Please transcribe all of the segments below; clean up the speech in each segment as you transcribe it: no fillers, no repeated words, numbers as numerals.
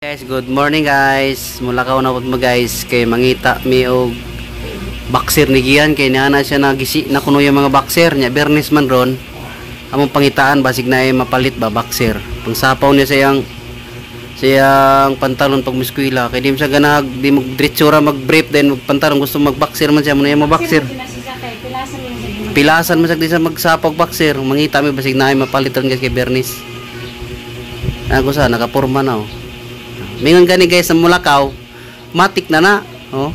Guys, good morning guys. Mulakaw na po mo guys kay mangita mi og boxer ni Gian kay niana siya nagisi na kuno yung mga boxer niya Bernis man ron. Among pangitaan basig na ay mapalit ba boxer. Pangsapaw niya siyang siyang pantalon pag miskwela kay di mo siya ganag di mo diretsura mag brief then mag pantalon gusto mag boxer man siya mo na yung maboxer. Pilasan man siya di siya magsapaw boxer. Mangita mi basig na ay mapalit ron guys kay Bernis. Ako sa nakapurma na oh. Mingon gani guys sa Mulakaw, matik na na, oh.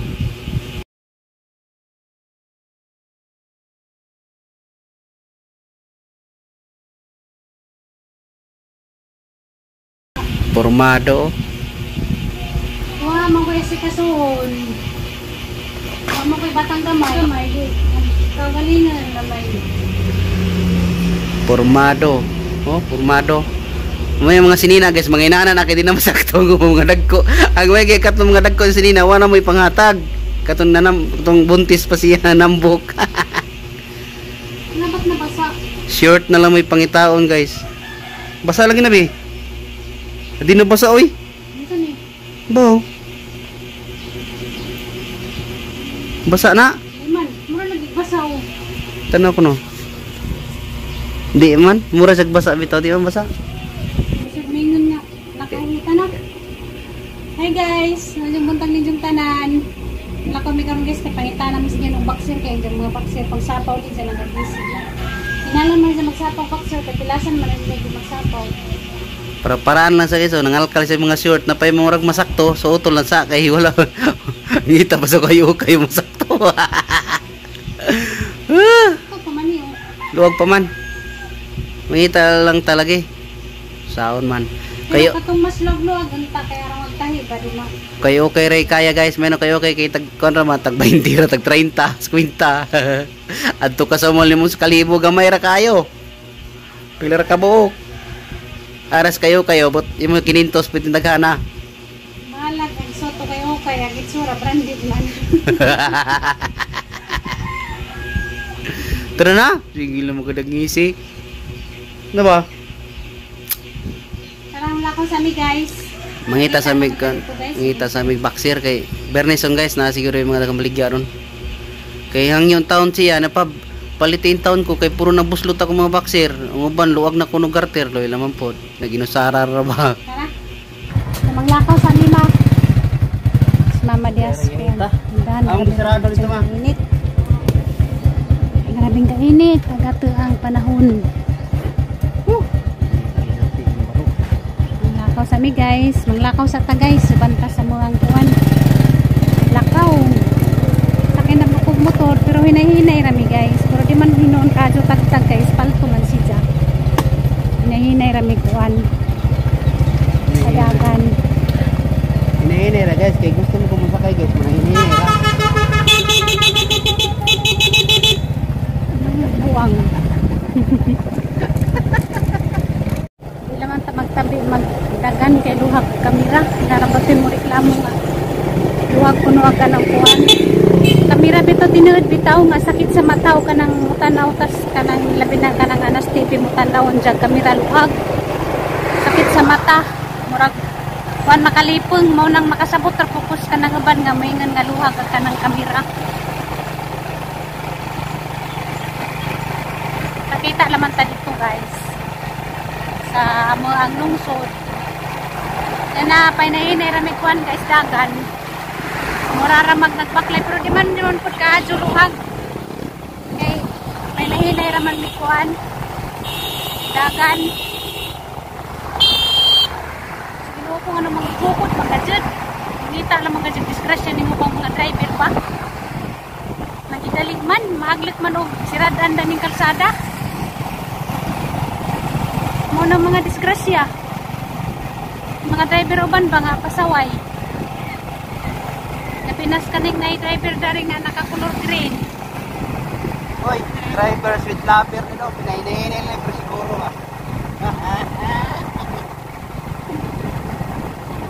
Pormado. Wa man koy si kasuhon. Wa man koy batang gamay. Gamay di. Kagalingan gamay. Pormado. Oh, pormado. May mga sinina guys, mga inana na kay di na masakto ang mga dagko. Ang may kay katong mga dagko sa sinina, wala mo'y panghatag. Katong nanam, katong buntis pa siya nambok. Nabat na basa. Short na lang mo'y pangitaon guys. Basa lagi na bi. Di na basa oy. Dito ni. Bo. Basa na. Di man, mura lagi basa oh. Tanaw ko no. Di man, mura siya basa bitaw, di man basa. Mingon nga, nakahita na. Hi guys, nandiyan buntag ninyong tanan. Lakaw mi karon guys, kay pangita namin sige og boxer kay ang mga boxer pagsapaw din sa nagabisi. Kinahanglan man siya magsapaw boxer kay pilasan man ang medyo magsapaw. Para paraan lang sa guys, oh, nangalkal sa mga short na pay murag masakto, so utol lang sa kay wala. Ngita pa sa kayo kayo masakto. Ito pa man oh. Luwag pa man. Mangita lang talaga eh. Saon man. Kayo katong mas logloag unta kay arang magtahi ba di ma. Kayo okay ray kaya guys, meno kayo okay kay tag kon ra man tag 20 ra tag 30, 50. Adto ka sa mall nimo sa kalibo gamay ra kayo. Pila ra ka buok. Aras kayo kayo but imo 500 pwede daghana. Balag ang soto kayo okay ang itsura branded man. Tara na, sige lang mo kadagngisi. Na ba? Lakaw sa mi guys. Mangita sa mig kan, mangita sa mig boxer kay Bernison guys na siguro yung mga nagamaligya ron. Kay hangyon taon siya na pa palitin taon ko kay puro na buslot ako mga boxer. Ang uban luwag na kuno garter loy laman pod. Naginusara ra ba. Tara. Manglakaw sa mi ma. Si Mama Dias. Ang sarado dito ma. Init. Grabing kainit tagato ang panahon. Manglakaw sa mi guys, manglakaw sa ta guys, subanta sa mga kuan. Lakaw. Sakay na ko motor pero hinay-hinay ra mi guys. Pero di man hinuon kadyo tagtag guys, palto man siya. Hinay-hinay ra mi kuan. Sa dagan. Hinay-hinay ra guys, kay gusto mo kumusakay guys, manhinay ra. Buwang. Di laman ta magtabi magdagan kay duha kamera narabatin mo reklamo nga duha kuno ang kanang kuan kamera bitaw tinuod bitaw nga sakit sa mata o kanang mutanaw tas kanang labi na kanang anas TV mutanaw ang jag kamera luhag sakit sa mata murag kuan makalipong mao nang makasabot ra focus kanang uban nga moingon nga luhag ang kanang kamera. Nakita laman ta dito guys sa amo ang lungsod. Na painahinay ra mi kuan guys dagan. Mura ra mag nagbaklay pero di man yun pud kaadyo luhag. Kay painahinay ra man mi kuan dagan. Ginoo ko nga mga bukod magkajud. Ngita lang mga jud disgrasya nimo pang mga driver pa. Nagidali man, maaglit man og siradan daning kalsada. Mo na mga disgrasya. Mga driver uban ba nga pasaway. Napinas kaning na driver dari nga naka-color green. Hoy, drivers with lover nito, pinahinay lang pero siguro ah.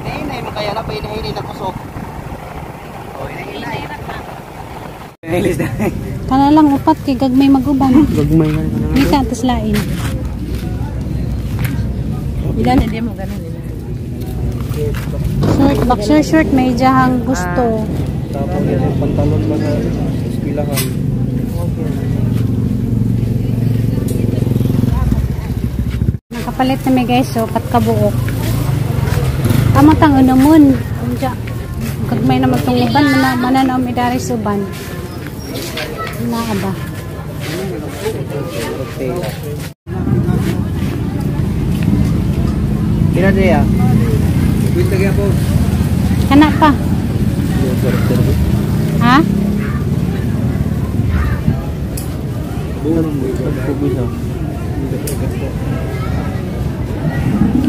Hinahinay mo kaya na pinahinay na kusog. Oh, hinahinay. Kana lang upat kay gagmay maguban. Gagmay man. Mita tas lain. Ilan hindi mo ganun nila. Short, boxer short may jahang gusto. Tapos yung pantalon ba sa eskwelahan. Nakapalit na may guys, so katkabuok. Tama tang unamon. Unja. Kagmay na magtunguban, mananaw mi dari suban. Naa ba? Kira dia. Kwenta kaya po. Kana pa. Ha?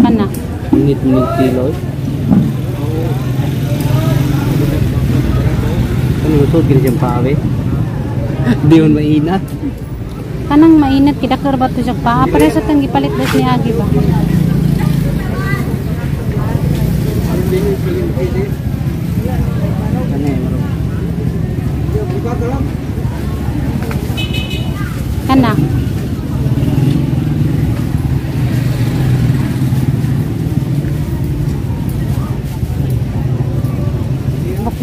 Kana. Minit-minit kilo. Ano gusto kini siyang paawe? Di man mainat. Kanang mainit kidakor ba to siya pa? Pare sa tang gipalit das ni Agi ba? Ano eh, maro. Kana.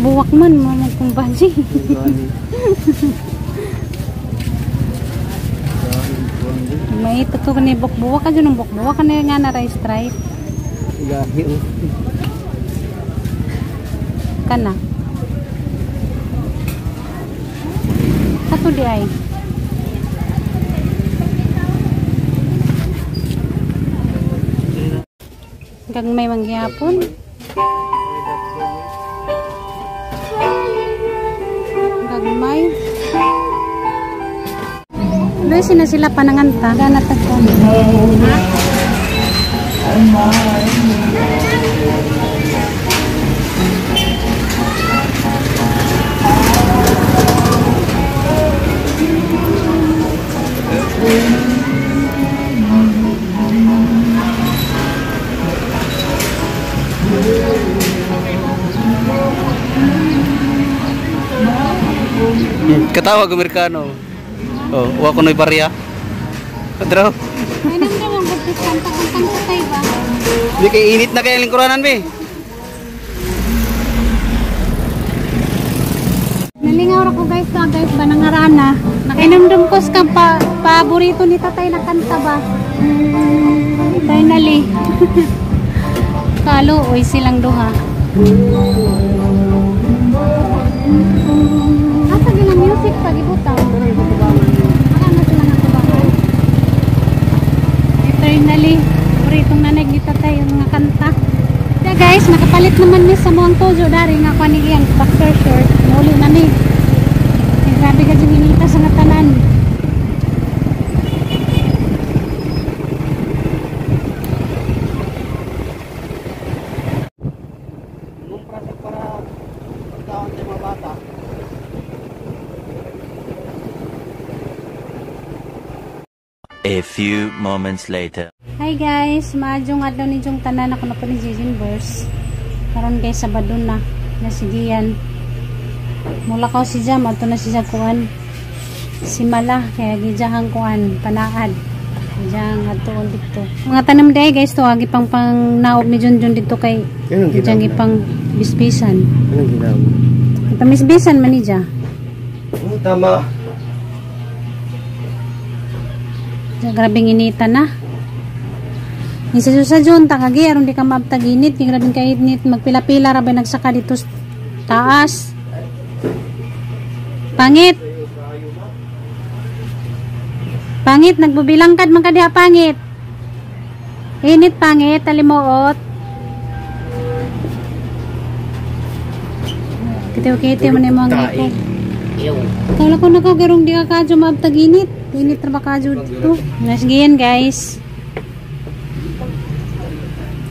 Buwak man mo magkumbaji. May ito ni bukbuwak ka dyan, bukbuwak ka na nga na rice stripe. Gahi oh. Kana. Kato di ay. Gagmay mangyapon. Gagmay. Luis na sila pananganta. Gana tagkon. Ha? Katawag Amerikano. Oh, wa ko noy barya. Draw. Ay, nang damang kanta-kantang tatay ba? Di kay init na kay lingkuranan be. Nalingaw ra ko guys to guys ba nangarana. Nakainumdum ko sa pa paborito ni tatay na kanta ba. Finally. Kalo oy silang duha. Asa gina music pag ibutang? Wala na sila natubangan. Eternally, paboritong nanay ni tatay yung mga kanta. Yeah, guys, nakapalit naman ni sa muang tojo dari nga kwa ni iyang boxer short. Muli na ni. Ay, grabe ka dyan inita sa nga tanan. Ngumpra siya para pagkaon sa mga bata. A few moments later. Hi guys, maadjong adlaw ni Jong tanan ako na po ni Jijin Verse. Karon guys, Sabado na. Nasigiyan. Mula ko si Jam, adto na siya kuan. Si Mala, kaya gijahang kuan, panaad. Gijahang adtoon dito. Mga tanom day guys, to agi pang pang naog ni Junjun dito kay Anong gijang ipang bisbisan. Anong ginawa? Ipamisbisan man ni Ja. Oo, tama. Grabing inita na. Isa sa Jun, takagi, aron di ka maabtag init, kay grabing kainit, magpila-pila ra ba nagsaka dito sa taas. Pangit. Pangit, nagbubilangkad man ka diha, pangit. Init, pangit, talimuot. Kitiw-kitiw man imo ang ngipon. Kala ko nakaw garong di ka kadyo maabtag init. Init ra ba kadyo dito? Nasgiyan guys.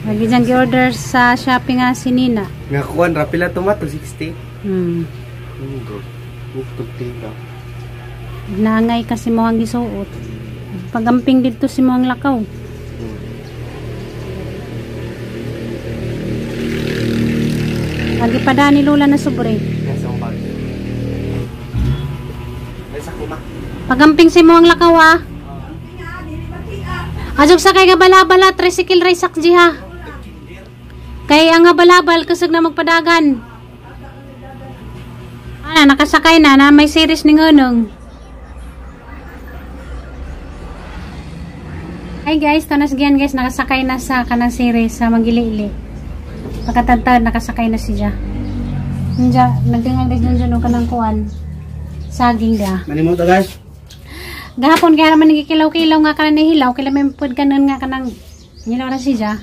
Lagi diyang gi-order sa Shopee nga si Nina. Nga kuan rapila tomato 60. Buktog tila. Naangay kasi mo ang gisuot. Pagamping dito si mo ang lakaw. Lagi pa da ni Lola na sobre. Nasa akong bag. Nasa kuma. Pagamping si mo ang lakaw ha. Ajog sa kay nga bala-bala tricycle ray sakji ha. Kay ang habal-habal kusog na magpadagan. Ana nakasakay na na may series ni Ngunong. Hi guys, tanas gian guys, nakasakay na sa kanang series sa Manggili-ili. Pagkatantad nakasakay na siya. Nja, nagdingal din dyan og kanang kuan. Saging da. Manimo ta guys. Gahapon kaya naman nagkikilaw-kilaw nga kanang nahilaw, kila may pud kanon nga kanang hilaw na siya.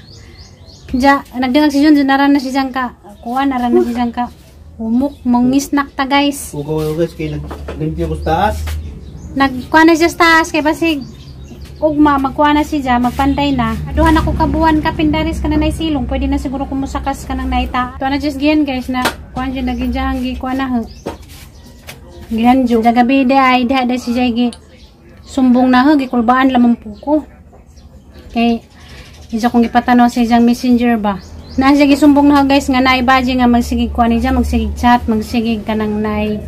Ja, nagdingag si Junjun, naran na si ka. Kuan, naran na si ka. Umok, mangisnak ta guys. Ugaw guys kay naglimpyo ko sa taas. Nagkuan na siya sa taas kay basig ugma magkuan na siya, magpanday na. Aduhan ako kabuan kapindaris ka na silong, pwede na siguro kumusakas ka nang naita. Tuwa na just giyan guys na kuan siya naging dyan gi kuan na ho. Gihanjo. Sa gabi di ay diha da si gi sumbong na ho, gikulbaan lamang po ko. Kay isa kong ipatanaw sa isang messenger ba. Na siya gisumbong na ho guys nga naibaji nga magsigig kuan niya, magsigig chat, magsigig kanang nai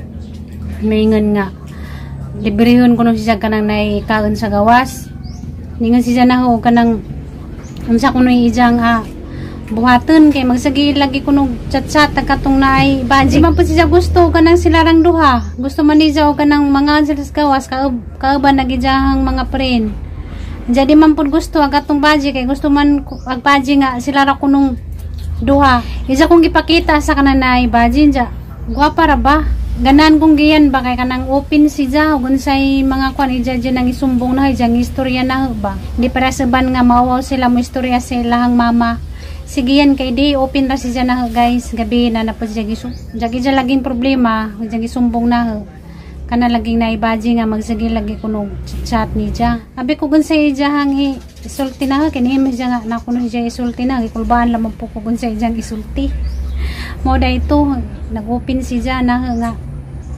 maingon nga librehon kuno siya kanang nai kaon sa gawas. Ningon siya na ho kanang unsa kuno ijang buhaton kay magsagi lagi kuno chat-chat katong naay baji. Man po siya gusto kanang sila rang duha. Gusto man niya og kanang mga sila sa gawas kauban nagijahang mga friend. Jadi man pud gusto ang katong baji kay gusto man ag baji nga sila ra kunong duha. Isa kong gipakita sa kanang naay baji ja. Gwapa ra ba? Ganan kong giyan ba kay kanang open si ja ug unsay mga kwan ija dyan ang isumbong na ijang istorya na ba. Di para sa ban nga mawaw sila mo istorya sa ilahang mama. Sige yan kay di open ra si ja na guys, gabi na na po siya gisu. Jagi ja laging problema, jagi sumbong na kana laging naibaji nga magsige lagi kuno chat ni ja. Abi ko gun sa ijahang isulti na kini siya nga na kuno siya isulti na gikulbaan lamang po ko gun sa ijang isulti. Mo da ito nag-open si ja na nga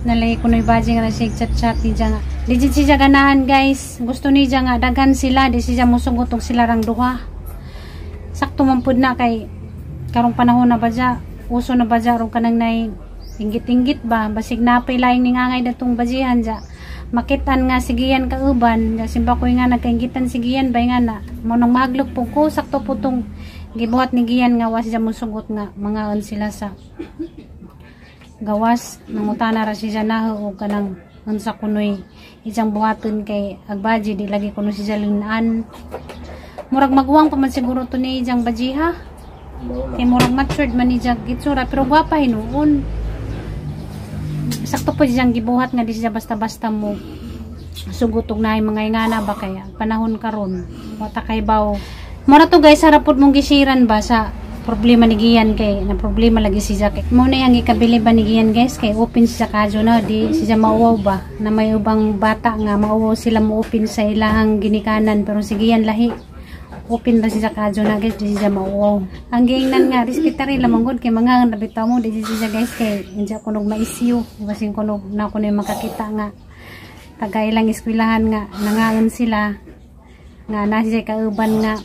nalay kuno ibaji nga siya chat-chat ni ja nga. Di jud siya ganahan guys. Gusto ni ja nga daghan sila, di siya musugot og sila rang duha. Sakto man pud na kay karong panahon na ba ja, uso na ba ja ron kanang nay inggit-inggit ba, basig napay laing ningangay datong bajihan ja. Makitan nga sigiyan kauban, ja simba ko nga nagkainggitan sigiyan bay nga na mo nang mahaglok po ko, sakto po tong gibuhat ni Gian nga was siya musugot nga mangaon sila sa gawas. Nangutana ra siya na og kanang unsa kunoy ijang buhaton kay agbaji di lagi kuno siya linaan. Murag maguwang pa man siguro to ni ijang bajiha. Kay murag matured man ni ijang itsura pero gwapa hinuon. Sakto po siyang gibuhat nga di siya basta-basta mo sugutog na mga ingana ba kaya panahon karon wata kay baw. Mura to guys, harapod mong gisiran ba sa problema ni Gian kay na problema lagi siya kay mo na yang ikabili ba ni Gian guys kay open siya kadyo na di siya mauwaw ba na may ubang bata nga mauwaw sila mo open sa ilahang ginikanan pero si Gian lahi open ra siya kadyo na guys di siya mauwaw. Ang giingnan nga respetari lamang gud kay mga nabitaw mo di siya guys kay inja kunog ma-issue basin kunog na kuno makakita nga taga ilang eskwelahan nga nangaon sila nga na siya kauban nga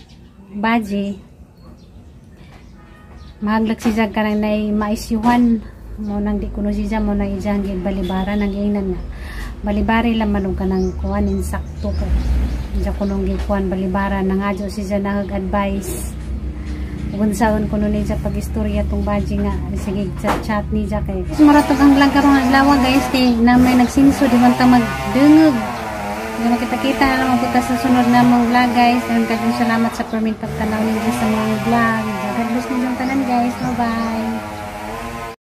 baji mahaglak siya karang nay maisyuhan mo nang di kuno siya mo nang ijang balibaran ang giingnan nga balibari laman og kanang kuan insakto ko diya kunong gikuan balibaran nangadyo siya nag advice unsaon kuno niya pag-istorya tong baji nga sige chat niya kay maratog ang vlog karon adlaw guys kay na may nagsinso di man ta magdungog. Hindi makita-kita na naman punta sa sunod na mong vlog guys. Daghang salamat sa permit pagtanaw ninyo sa mga vlog. God bless ninyong tanan guys. Bye bye.